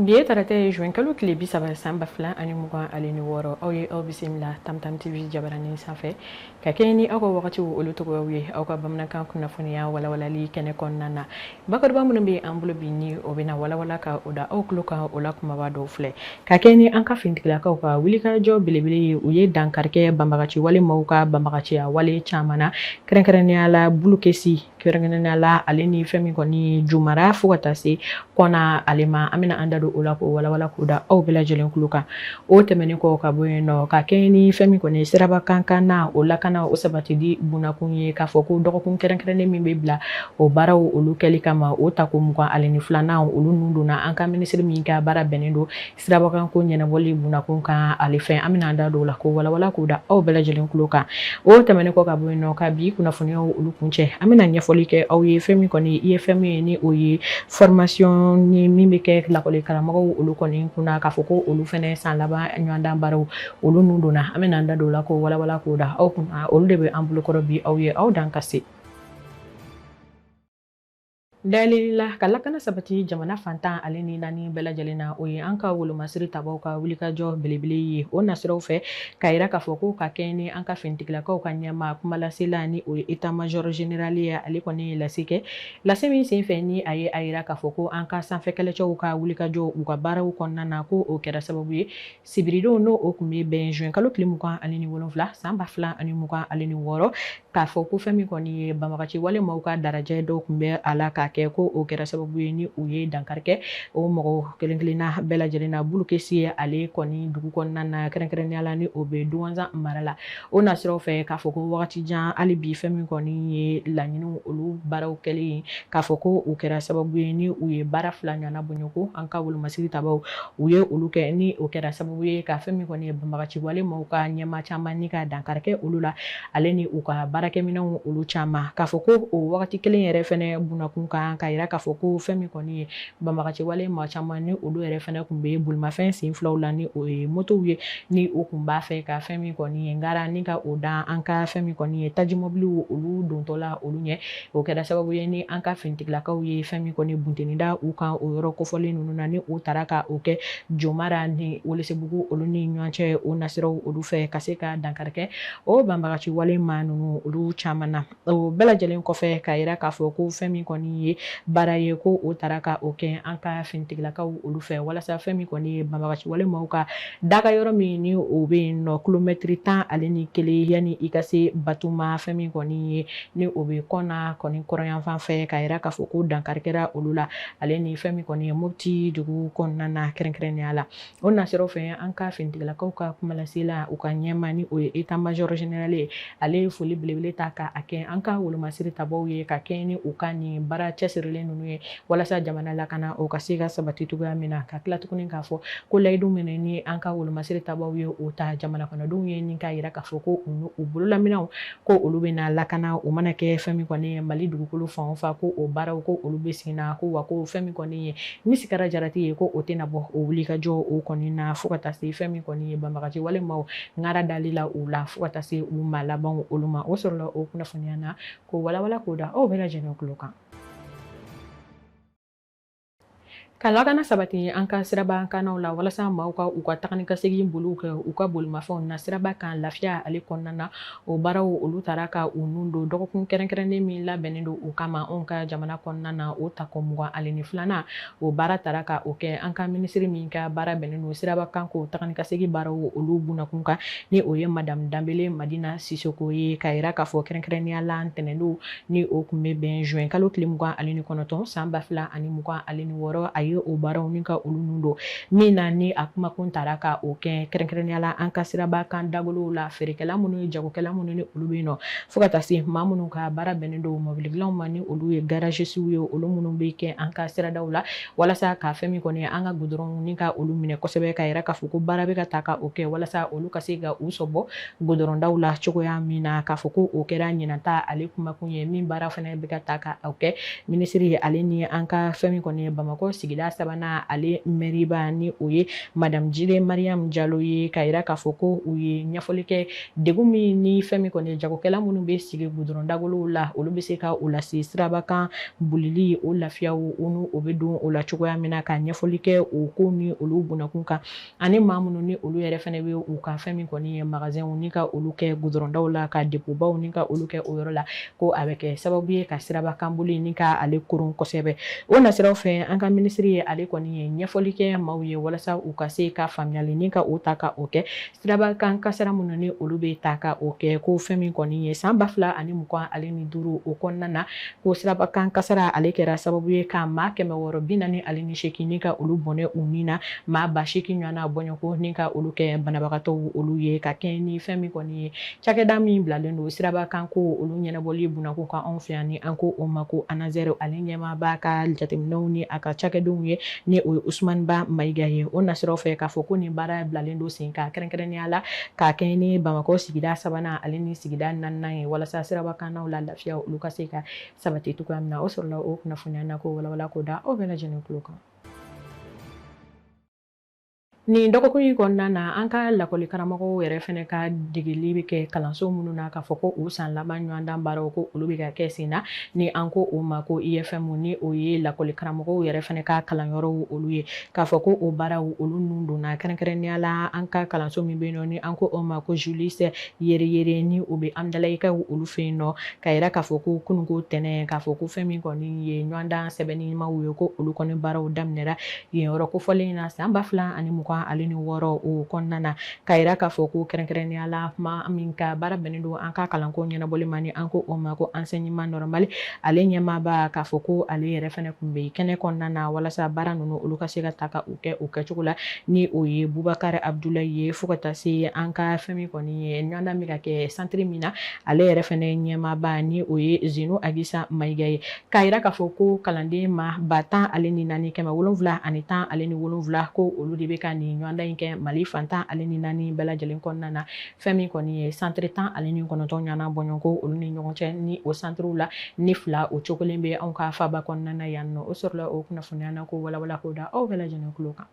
Bi ye tarata ye, juin kalo tile 30, san 2026. Aw ye aw bisimila Tamtam TV jabaranin sanfɛ ka kɛɲɛ ni aw ka wagatiw olu togoyaw ye, aw ka bamanankan kunnafoniya walawalali kɛnɛ kɔnɔna na. Bakuruba minnu bɛ an bolo bi, ni o bɛna walawala ka o da aw tulo kan, o la kumaba dɔw filɛ: ka kɛɲɛ ni an ka finitigilakaw ka wulikajɔ belebele ye, u ye dankarikɛ banbagaci wale maaw ka banbagaciya wale caman na, kɛrɛnkɛrɛnnenya la Bulukesi, kɛrɛnkɛrɛnnenya la ale ni fɛn min kɔni Jumara, fo ka taa se Kɔna ale ma. An bɛna an da don o la k'o walawala k'o da aw bɛɛ lajɛlen tulo kan. O tɛmɛnen kɔ ka bɔ yen nɔ, ka kɛɲɛ ni fɛn min kɔni siraba kan kan na, o lakana o sabatili bunakun ye, k'a fɔ ko dɔgɔkun kɛrɛnkɛrɛnnen min bɛ bila o baaraw olu kɛli kama, o tako 22nan olu nun donna an ka minisiri min ka baara bɛnnen don sirabakanko ɲɛnabɔli bunakun kan ale fɛ. An bɛna an da don o la k'o walawala k'o da aw bɛɛ lajɛlen tulo kan. O tɛmɛnen kɔ ka bɔ yen nɔ, ka bi kunnafoniyaw olu kuncɛ, an bɛna ɲɛfɔli kɛ aw ye fɛn min kɔni IFM ye, ni o ye formation ni min bɛ kɛ lakɔli karamɔgɔw olu kɔni kunna, k'a fɔ ko olu fɛnɛ san laban ɲɔgɔndan baaraw olu nun donna. An bɛna an da don o la k'o walawala k'o da aw kunna. Olu de bɛ an bolokɔrɔ bi. Aw ye aw dan ka se dayɛlɛli la ka lakana sabati jamana fan 14 bɛɛ lajɛlen na, o ye an ka wolomasiri tabaw ka wulikajɔ belebele ye. O nasiraw fɛ, k'a yira k'a fɔ ko ka kɛɲɛ ni an ka finitigilakaw ka ɲɛmaa kumalasela, ni o ye état major général ye, ale kɔni ye lase kɛ. Lase min sen fɛ, ni a ye a yira k'a fɔ ko an ka sanfɛ kɛlɛcɛw ka wulikajɔ u ka baaraw kɔnɔna na, ko o kɛra sababu ye sibiridon, n'o o tun bɛ bɛn juin kalo tile 27, san 2026, k'a fɔ ko fɛn min kɔni ye banbagaci wale maaw ka darajɛ dɔw tun bɛ a la k'a kɛ, ko o kɛra sababu ye ni u ye dankari kɛ o mɔgɔ kelen kelenna bɛɛ lajɛlen na Bulukesi ye, ale kɔni dugu kɔnɔna na, kɛrɛnkɛrɛnnenya la ni o bɛ Duwanzan mara la. O nasiraw fɛ, k'a fɔ ko wagati jan hali bi, fɛn min kɔni ye laɲiniw olu baaraw kɛlen, k'a fɔ ko o kɛra sababu ye ni u ye baara fila ɲɔgɔnna bɔɲɔgɔn an ka wolomasiri tabaw u ye olu kɛ, ni o kɛra sababu ye ka fɛn min kɔni ye banbagaci wale maaw ka ɲɛmaa caman ni ka dankari kɛ olu la, ale ni u ka baarakɛminɛnw olu caman. K'a fɔ ko o wagati kelen yɛrɛ fɛnɛ bunakun kan, ka yira k'a fɔ ko fɛn min kɔni ye banbagaci wale maa caman ni olu yɛrɛ fɛnɛ tun bɛ bolimafɛn sen filaw la, ni o ye motow ye, ni o tun b'a fɛ ka fɛn min kɔni ye ngara ni ka o da an ka fɛn min kɔni ye tajimɔbiliw olu dontɔla olu ɲɛ, o kɛra sababu ye ni an ka finitigilakaw ye fɛn min kɔni bunteni da u kan o yɔrɔ kofɔlen ninnu na, ni u taara ka o kɛ Jomara ni Welesebugu olu ni ɲɔgɔn cɛ. O nasiraw olu fɛ, ka se ka dankari kɛ o banbagaci wale maa ninnu olu caman na. O bɛɛ lajɛlen kɔfɛ, k'a yira k'a fɔ ko fɛn min kɔni ye baara ye, ko o taara ka o kɛ an ka finitigilakaw olu fɛ, walasa fɛn min kɔni ye banbagaci wale maaw ka daga yɔrɔ min ni o bɛ yen nɔ, kilomɛtiri 11 yanni i ka se Batuma, fɛn min kɔni ye ni o bɛ Kɔna kɔni kɔrɔnyanfan fɛ, k'a yira k'a fɔ ko dankari kɛra olu la, ale ni fɛn min kɔni ye Mopti dugu kɔnɔna na, kɛrɛnkɛrɛnnenya la. O nasiraw fɛ, an ka finitigilakaw ka kumalasela, u ka ɲɛmaa, ni o ye état major général ye, ale ye foli belebele ta k'a kɛ an ka wolomasiri tabaw ye, ka kɛɲɛ ni u ka nin baara cɛsirilen ninnu ye, walasa jamana lakana o ka se ka sabati cogoya min na. Ka tila tuguni k'a fɔ ko layidu minɛ ni an ka wolomasiri tabaw ye o ta jamana kɔnɔdenw ye, ni k'a yira k'a fɔ ko u bololaminɛw ko olu bɛna lakana, o mana kɛ fɛn min kɔni ye Mali dugukolo fan o fan, ko o baaraw ko olu bɛ sen na, ko wa ko fɛn min kɔni ye misikara jarati ye, ko o tɛna bɔ o wulikajɔ o kɔni na, fo ka taa se fɛn min kɔni ye banbagaci wale maaw ŋara dali la u la, fo ka taa se u maa labanw olu ma. O sɔrɔla o kunnafoniya na k'o walawala k'o da aw bɛɛ lajɛlen tulo kan. Ka lakana sabati an ka siraba kannaw la, walasa maaw ka u ka taga ni ka segin boliw kɛ u ka bolimafɛnw na siraba kan lafiya ale kɔnɔna na, o baaraw olu taara ka u nun don dɔgɔkun kɛrɛnkɛrɛnnen min labɛnnen don o kama anw ka jamana kɔnɔna na, o tako 22nan, o baara taara ka o kɛ an ka minisiri min ka baara bɛnnen don siraba kan ko taga ni ka segin baaraw olu bunakun kan, ni o ye Madame Danbele Madina Sisoko ye. K'a yira k'a fɔ kɛrɛnkɛrɛnnenya la ntɛnɛndon, ni o tun bɛ bɛn juin kalo tile 29, san 2026, a ye o baaraw ni ka olu nun don min na, ni a kumakun taara ka o kɛ kɛrɛnkɛrɛnnenya la an ka siraba kan dagolow la, feerekɛla minnu ye, jagokɛla minnu ni olu bɛ yen nɔ, fo ka taa se maa minnu ka baara bɛnnen don mɔbili dilanw ma, ni olu ye garagisiw ye, olu minnu bɛ kɛ an ka siradaw la, walasa ka fɛn min kɔni an ka gudɔrɔnw ni ka olu minɛ kosɛbɛ, ka yira k'a fɔ ko baara bɛ ka ta ka o kɛ walasa olu ka se ka u sɔbɔ gudɔrɔndaw la cogoya min na. K'a fɔ ko o kɛra ɲinanta ale kumakun ye, min baara fana bɛ ka ta ka o kɛ minisiri ale ni an ka fɛn min kɔni ye Bamakɔ sigida sigida sabanan ale mɛriba ni o ye Madame Jire Mariam Jalo ye, k'a yira k'a fɔ ko u ye ɲɛfɔli kɛ degun min ni fɛn min kɔni jagokɛla minnu bɛ sigi gudɔrɔn dagolow la, olu bɛ se ka u lase siraba kan bolili o lafiyaw u o bɛ don o la cogoya min na, ka ɲɛfɔli kɛ o ko ni olu bunakun kan, ani maa minnu ni olu yɛrɛ fɛnɛ bɛ u ka fɛn min kɔni ye magasinw ni ka olu kɛ gudɔrɔndaw la, ka depobaw ni ka olu kɛ o yɔrɔ la, ko a bɛ kɛ sababu ye ka siraba kan boli ni ka ale koron kosɛbɛ. O nasiraw fɛ, an ka minisiri ye ale kɔni ye ɲɛfɔli kɛ maaw ye walasa u ka se ka faamuyali ni ka o ta ka o kɛ siraba kan kasara minnu ni olu bɛ ta ka o kɛ, ko fɛn min kɔni ye san 2025 o kɔnɔna na, ko siraba kan kasara ale kɛra sababu ye ka maa 648 ni ka olu bɔnɛ u ni na, maa 8000 ɲɔgɔnna bɔɲɔgɔnko ni ka olu kɛ banabagatɔw olu ye, ka kɛ ni fɛn min kɔni ye cakɛda min bilalen don siraba kan ko olu ɲɛnabɔli bunakun kan anw fɛ yan, ni an ko o ma ko ANASER, ale ɲɛmaaba ka jateminɛw ni a ka cakɛdenw ye, ni o ye Usumani Ba Mayiga ye. O nasiraw fɛ, k'a fɔ ko nin baara bilalen don sen kan kɛrɛnkɛrɛnnenya la k'a kɛ ni Bamakɔ sigida sabanan ale ni sigida naaninan ye, walasa siraba kannaw la lafiya olu ka se ka sabati cogoya min na. O sɔrɔla o kunnafoniya na ko walawala k'o da aw bɛɛ lajɛlen tulo kan. Nin dɔgɔkun in kɔnɔna na, an ka lakɔli karamɔgɔw yɛrɛ fɛnɛ ka degeli bɛ kɛ kalanso minnu na, k'a fɔ ko u san laban ɲɔgɔndan baaraw ko olu bɛ ka kɛ sen na, ni an ko o ma ko IFM, ni o ye lakɔli karamɔgɔw yɛrɛ fɛnɛ ka kalanyɔrɔw olu ye, k'a fɔ ko o baaraw olu nun donna kɛrɛnkɛrɛnnenya la an ka kalanso min bɛ yen nɔ, ni an ko o ma ko Julius Nyerere, ni o bɛ Amdalayikaw olu fɛ yen nɔ, k'a yira k'a fɔ ko kununko tɛnɛn, k'a fɔ ko fɛn min kɔni ye ɲɔgɔndan sɛbɛnnimaw ye, ko olu kɔni baaraw daminɛra yen yɔrɔ kofɔlen in na san 2026 o kɔnɔna na, k'a yira k'a fɔ ko kɛrɛnkɛrɛnnenya la maa min ka baara bɛnnen don an ka kalanko ɲɛnabɔli ma, ni an ko o ma ko enseignement normal, ale ɲɛmaaba, k'a fɔ ko ale yɛrɛ fɛnɛ tun bɛ kɛnɛ kɔnɔna na walasa baara ninnu olu ka se ka ta ka u kɛ o kɛcogo la, ni o ye Bubakari Abudulayi ye, fo ka taa se an ka fɛn min kɔni ye ɲɔgɔndan bɛ ka kɛ santiri min na, ale yɛrɛ fɛnɛ ɲɛmaaba, ni o ye Zeno Agisa Mayiga ye, k'a yira k'a fɔ ko kalanden ma 14,717 ko olu de bɛ ka nin ɲɔgɔndan in kɛ Mali fan 14 bɛɛ lajɛlen kɔnɔna na. Fɛn min kɔni ye santiri 19 ɲɔgɔnna bɔɲɔgɔnko olu ni ɲɔgɔn cɛ, ni o santiriw la ni fila o cogolen bɛ anw ka faba kɔnɔna na yan nɔ. O sɔrɔla o kunnafoniya na ko walawala k'o da aw bɛɛ lajɛlen tulo kan.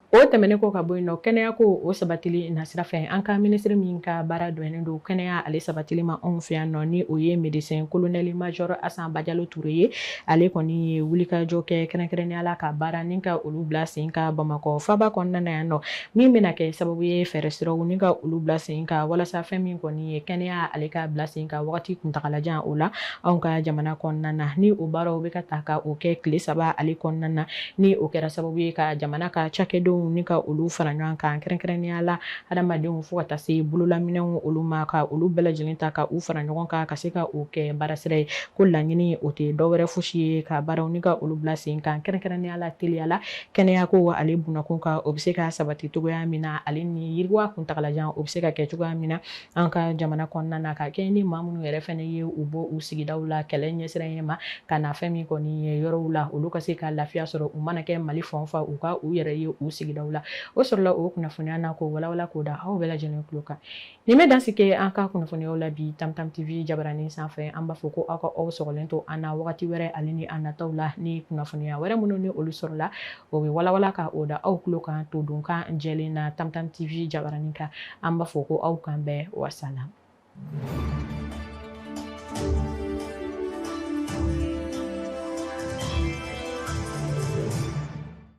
O tɛmɛnen kɔ ka bɔ yen nɔ, kɛnɛya ko o sabatili nasira fɛ, an ka minisiri min ka baara dɔnnen don kɛnɛya ale sabatili ma anw fɛ yan nɔ, ni o ye médecin colonel major Asan Bajalo Ture ye, ale kɔni ye wulikajɔ kɛ kɛrɛnkɛrɛnnenya la ka baara ni ka olu bila sen kan Bamakɔ faba kɔnɔna na yan nɔ, min bɛna kɛ sababu ye fɛɛrɛ siraw ni ka olu bila sen kan walasa fɛn min kɔni ye kɛnɛya ale ka bila sen kan wagati kuntagalajan o la anw ka jamana kɔnɔna na, ni o baaraw bɛ ka ta ka o kɛ tile 3 ale kɔnɔna na, ni o kɛra sababu ye ka jamana ka cakɛdenw ni ka olu fara ɲɔgɔn kan kɛrɛnkɛrɛnnenya la hadamadenw fo ka taa se bololaminɛnw olu ma, ka olu bɛɛ lajɛlen ta ka u fara ɲɔgɔn kan ka se ka o kɛ baarasira ye. Ko laɲini o tɛ dɔwɛrɛ fosi ye ka baaraw ni ka olu bila sen kan kɛrɛnkɛrɛnnenya la teliya la kɛnɛya ko ale bunakun kan, o bɛ se ka sabati cogoya min na, ale ni yiriwa kuntagalajan o bɛ se ka kɛ cogoya min na an ka jamana kɔnɔna na, ka kɛ ni maa minnu yɛrɛ fɛnɛ ye u bɔ u sigidaw la kɛlɛ ɲɛsiranɲɛ ma ka na fɛn min kɔni ye yɔrɔw la, olu ka se ka lafiya sɔrɔ u mana kɛ Mali fan o fan, u ka u yɛrɛ ye u sigidaw la. O sɔrɔla o kunnafoniya na ko walawala k'o da aw bɛɛ lajɛlen tulo kan. Nin bɛ dan sigi an ka kunnafoniyaw la bi Tam Tam TV jabaranin sanfɛ. An b'a fɔ ko aw ka aw sɔgɔlen to an na wagati wɛrɛ ale ni a nataw la, ni kunnafoniya wɛrɛ minnu ni olu sɔrɔla, o bɛ walawala ka o da aw tulo kan to donkan jɛlen na Tam Tam TV jabaranin kan. An b'a fɔ ko aw kan bɛn, wasalam.